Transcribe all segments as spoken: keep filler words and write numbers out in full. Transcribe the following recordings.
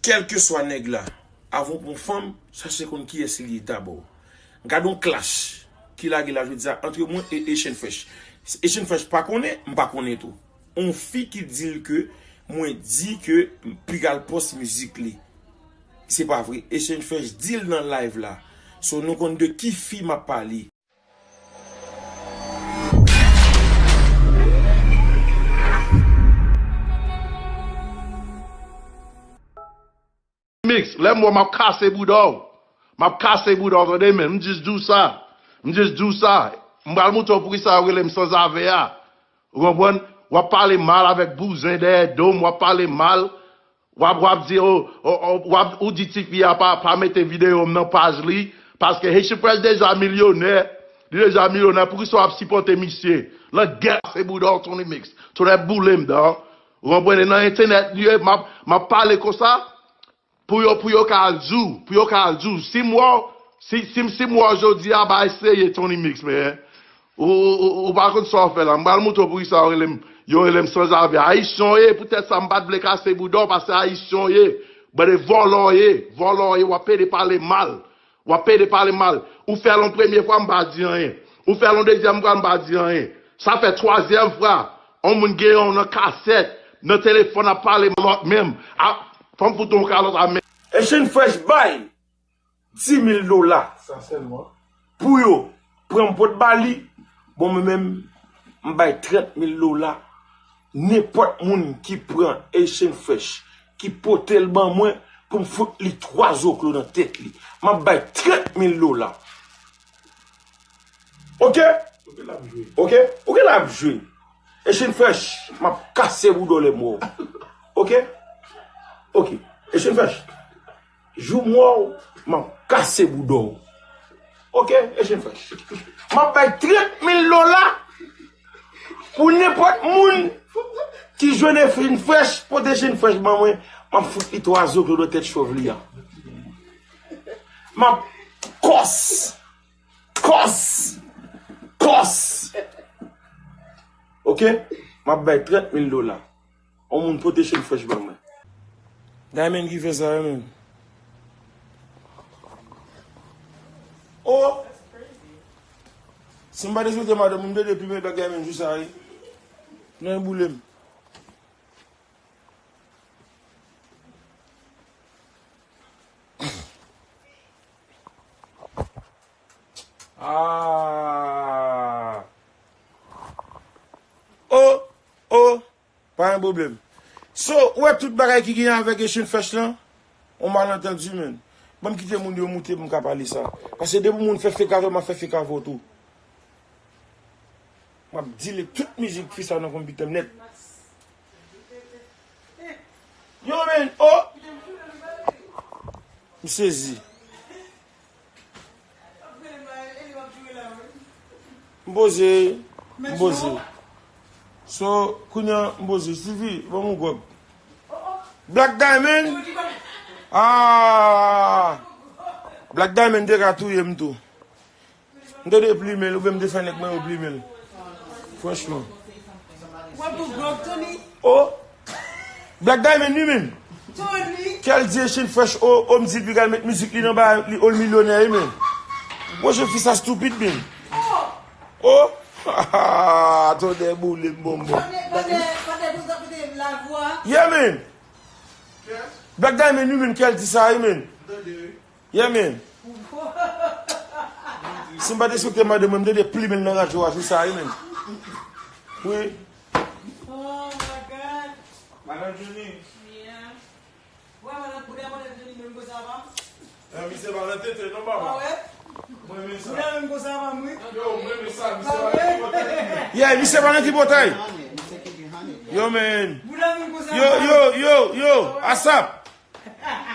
Kèlkeswa nèg la, avan w pran fanm, chache konn kiyès li ye dabò. Gade yon clash ki lage la jodi a ant mwen e Echann Fresh. Echann Fresh pa konnen, m pa konnen tou. Yon fi ki di l ke mwen di ke m pi gal pòs mizik li. Se pa vre. Echann Fresh di l nan live la. So nou konn de ki fi m ap pale. Mix, lè m wè m ap kase bouda w. M ap kase bouda w, tande, men. M jis di w sa. M jis di w sa. M pral montre w poukisa yo rele m sanzave a. Ou konprann? W ap pale mal avèk bouzen dèyè do m, w ap pale mal. W ap, w ap di, o, o, o, w ap, ou di tifi a pa, pa mete videyo m nan paj li. Paske Haitian Fresh deja milyonè. Li deja milyonè. Poukisa w ap sipòte misye? Nan gè kase bouda w, Tony Mix. Tony boule m dan. Ou konprann? E nan entènèt li ye, m ap, m ap pale konsa. Pou yo, pou yo ka al di w, pou yo ka al di w. Si m wè w, si, si, si m wè w jodi a, bagay serye, Tony Mix, men. Ou, ou, ou, ou pa konn sa w fè la. M pral montre w poukisa yo rele m, yo rele m sanzave. Ayisyen w ye, poutèt sa m pa t vle kase bouda w, paske Ayisyen w ye. Bande vòlò w ye, vòlò w ye, w ap pede pale mal. W ap pede pale mal. Ou fè l yon premye fwa, m pa di anyen. Ou fè l yon dezyèm fwa, m pa di anyen. Sa fè twazyèm fwa. Yon moun gen yon nan kasèt, nan telefòn ap pale lòt menm. A, fò m fout yon kalòt a men. Echann Fresh bay dis mil dola pou yo pran m pot ba li. Bon, mwen menm, m bay trant mil dola. Nenpòt moun ki pran Echann Fresh, ki pote l ban mwen pou m fout li twa zoklo nan tèt li, m ap bay trant mil dola. Oke? Oke? Ou gen la ap jwe. Echann Fresh, m ap kase bouda w lè m wè w. Oke? Oke. Echann Fresh, jou m wè w, m ap kase bouda w. Oke? Echann Fresh. M ap bay trant mil dola pou nenpòt moun ki jwenn Echann Fresh, pote Echann Fresh ban mwen, m ap fout li twa zoklo nan tèt chòv li a. M ap kòs. Kòs! Kòs! Oke? M ap bay trant mil dola. On moun pote Echann Fresh ban mwen. Diamond ki fè sa, wi, menm. Oh! Si m pa te sou te madanm, m te depi men Black Diamond jou sa, wi. Nan boule m. Ah! Oh! Oh! Pa gen pwoblèm. So, ou wè tout bagay ki genyen avèk Echann Fresh lan, on malantandi, menm. Ban m kite moun yo moute pou m ka pale sa. Paske depi moun fè fake avè m, m ap fè fake avè w tou. M ap dile tout mizik fi sa nan konpitè m nèt. Yo, men, oh! M sezi. M poze, m poze. So, kounye a, m poze. Stevie, ban m yon gwòg. Black Diamond? Ah! Black Diamond te ka touye m tou. M te deplimen l, oubyen m te fè nèg mwen yo plimen l. Franchman. W ap yon gwòg, Tony? Oh! Black Diamond, wi, menm. Tony! Kèl di Echann Fresh, oh, oh, m di l pi gal met mizik li nan bagay, li, oh, l milyonè, wi, menm. Woje fi sa stupid, menm. Oh! Oh! Tonnè boule m bonbon. Tonnè, tonnè, tonnè, pou sa kote lavwa. Yeah, menm. Black Diamond, wi, menm, kèl di sa, wi, menm. Yeah, man. Si m pa te sou te mande mwen, m te deplimen l nan radyo a jou sa, wi, man. Wi. Oh my God. Madan Johnny. Yeah. Wè, madan, bouda madan Johnny menm konsa pa? Eh, misye pa nan tete non, papa. Ah wè? Mwen renmen sa. Bouda menm konsa pa, mwen. Yo, mwen renmen sa, misye pa nan tripotay. Yeah, misye pa nan tripotay. Yo, man. Bouda menm konsa pa. Yo, yo, yo, yo, asap.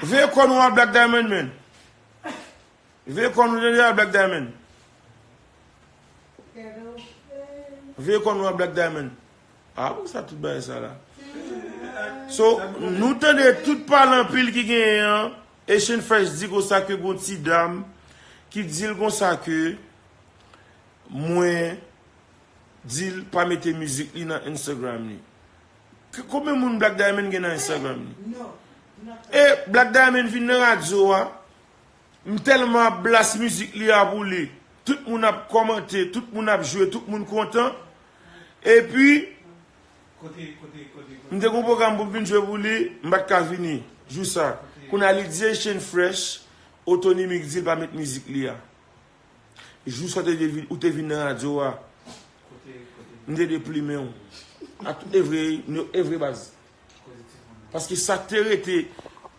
Veye kò nou a Black Diamond, man. Veye kò nou tande a Black Diamond. Veye kò nou a Black Diamond. Ah, pou sa tout bagay sa la. So, nou tande tout pale anpil ki genyen an. Echann Fresh di konsa ke gon ti dam ki di l konsa ke mwen di l pa mete mizik li nan Instagram li. K- Konbyen moun Black Diamond gen nan Instagram li? Non. E Black Diamond vin nan radyo a. M tèlman ap blas mizik li a pou li. Tout moun ap kòmante, tout moun ap jwe, tout moun kontan. Epi, m te gon pwogram pou m vin jwe pou li, m pa t ka vini jou sa. Kounye a li di Echange Fresh, Otony Mix di l pa met mizik li a. Jou sa w te, ou te vin nan radyo a, m te deplimen w. A tout evre, evre baz. Paske sa te rete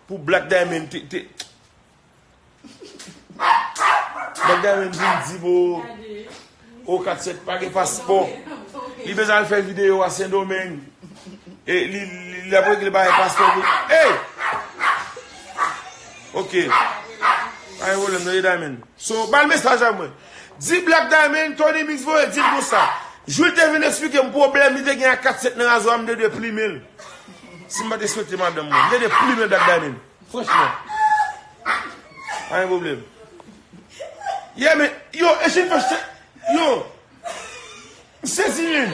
pou Black Diamond te, te, Black Diamond vin di m, o, o, kat sèt pa gen paspò. Li bezwen al fè videyo a Sendomeng. E li, li, li ap regle bagay paspò pou, ey! Ok. Pa gen pwoblèm, tande Diamond. So, ba l mesaj a mwen. Di Black Diamond, Tony Mix voye di l konsa. Jou l te vin eksplike m pwoblèm li te gen ak kat sèt nan radyo a, m te deplimen l. Si m pa te swete madanm mwen, m te deplimen Black Diamond. Franchman. Pa gen pwoblèm. Yeah, men, yo, Echange Fresh, yo, m sezi, men.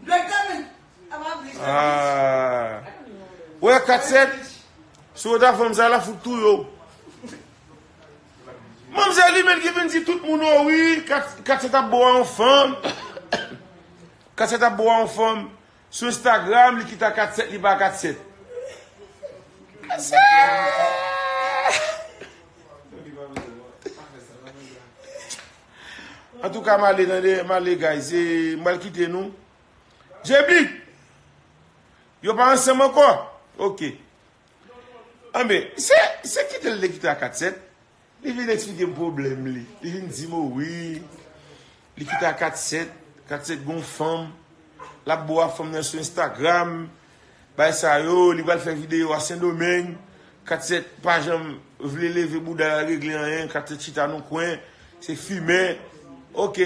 Black Diamond. Ah. Wè, kat sèt, si w ta fanm sa, l ap fout touye w. Manmzèl li menm ki vin di tout moun, o wi, kat, kat sèt ap bo a yon fanm. Kat sèt ap bo a yon fanm. Sou Instagram, li kite a kat sèt, li pa kat sèt. Kat sèt! Antouka, m ale, tande, m ale, guys. E, m pral kite nou. Jebli! Yo pa ansanm ankò? Ok. Anben, se, se kite l te kite a kat sèt. Li vin eksplike m pwoblèm li. Li vin di m, o wi, li kite a kat sèt, kat sèt gon fanm, l ap bo a fanm nan sou Instagram, bay sa yo, li pral fè videyo a Sendomeng, kat sèt pa janm vle leve bouda l al regle anyen, kat sèt chita nan kwen, se fimen. Ok.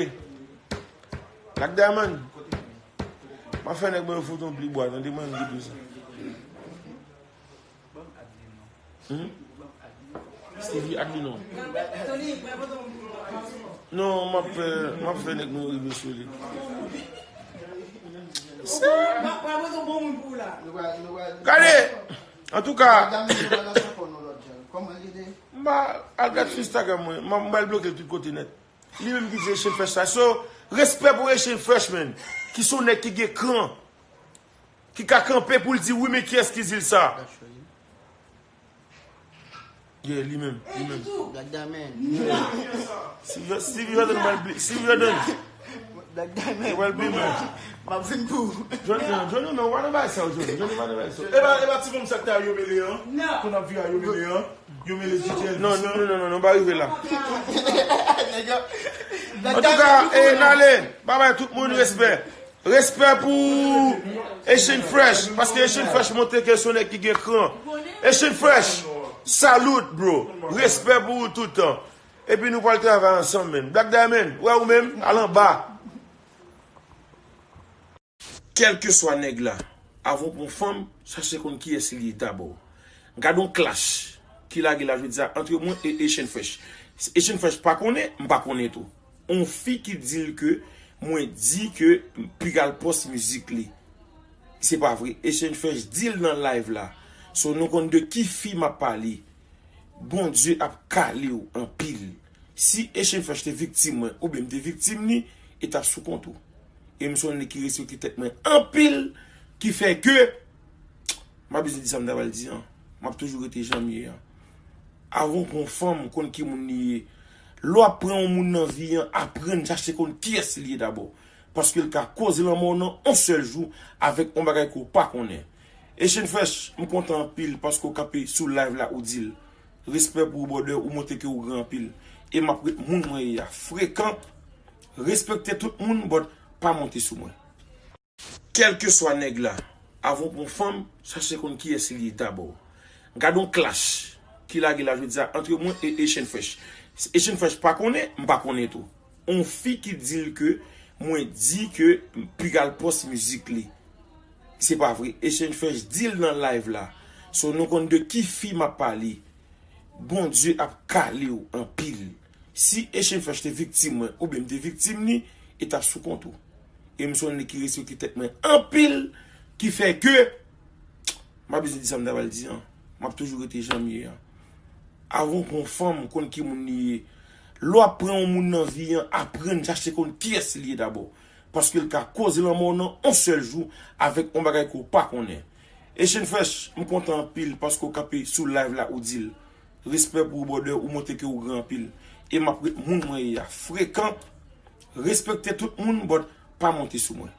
Black Diamond, m ap fè nèg mwen yo fout yon pli bwa, tande mwen, m di pou sa. Hmm? Stevie, add me non. Non, m ap fè, m ap fè nèg nou rive sou li. Gade! Antouka, m pa al gad sou Instagram mwen, m, m pral bloke l tout kote nèt. Li menm ki di Echange Fresh sa. So, respè pou Echange Fresh, man. Ki se yon nèg ki gen kran. Ki ka kanpe pou l di wi, men kiyès ki di l sa? Yeah, li menm, li menm. Black Diamond. Stevie, Stevie Jordan pral bli-, Stevie Jordan. Black Diamond. Yo pral blimen. M ap vin pou ou. Johnny, non, Johnny, non, w pa nan bagay sa yo, Johnny. Johnny pa nan bagay sa yo. E pa, e pa ti fanm sa k ta yo mele an? Non. Konn ap vire a yo mele an? Yo mele D J Elvis an? Non, non, non, non, non, nou pa rive la. Nèg yo. Antouka, e, n ale. Babay tout moun, respè. Respè pou Echange Fresh, paske Echange Fresh montre ke se yon nèg ki gen kran. Echange Fresh, salute, bro. Respè pou ou toutan. Epi nou pral travay ansanm, menn. Black Diamond, wè ou menm, al anba. Kèlkeswa nèg la, avan w pran fanm, chache konn kiyès li ye dabò. Gad yon clash ki lage la jodi a antre mwen e Echange Fresh. Echange Fresh pa konnen, m pa konnen tou. On fi ki di l ke mwen di ke m pi gal pòs mizik li. Se pa vre. Echange Fresh di l nan live la. So nou konn de ki fi m ap pale. Bondye ap kale w anpil. Si Echange Fresh te viktim mwen oubyen m te viktim li, e t ap sou kont ou. E m se yon nèg ki respekte tèt mwen anpil, ki fè ke m pa bezwen di sa m ta pral di an. M ap toujou rete jan m ye an. Avan w pran yon fanm, konn ki moun li ye. Lè w ap pran yon moun nan vi an, aprann chache konn kiyès li ye dabò. Paske l ka koz lanmò w nan yon sèl jou avèk yon bagay ke w pa konnen. Echange Fresh, m kontan anpil paske w kanpe sou live la, ou di l. Respè pou ou, brother, ou montre ke ou gran anpil. E m ap ret moun mwen ye a frekan. Respekte tout moun, but pa monte sou mwen. Kèlkeswa nèg la, avan w pran fanm, chache konn kiyès li ye dabò. Gad yon clash ki lage la jodi a antre mwen e Echange Fresh. Echange Fresh pa konnen, m pa konnen tou. On fi ki di l ke mwen di ke m pi gal pòs mizik li. Se pa vre. Echange Fresh di l nan live la. So nou konn de ki fi m ap pale. Bondye ap kale w anpil. Si Echange Fresh te viktim mwen oubyen m te viktim li, e t ap sou kont ou. E m se yon nèg ki respekte tèt mwen anpil, ki fè ke M pa bezwen di sa m ta pral di an. M ap toujou rete jan m ye an. Avan w pran yon fanm, konn ki moun li ye. Lè w ap pran yon moun nan vi an, aprann chache konn kiyès li ye dabò. Paske l ka koz lanmò w nan yon sèl jou avèk yon bagay ke w pa konnen. Echann Fresh, m kontan anpil paske w kanpe sou live la, ou di l. Respè pou ou, brother, ou montre ke ou gran anpil. E m ap ret moun mwen ye a frekan. Respekte tout moun, but pa monte sou mwen.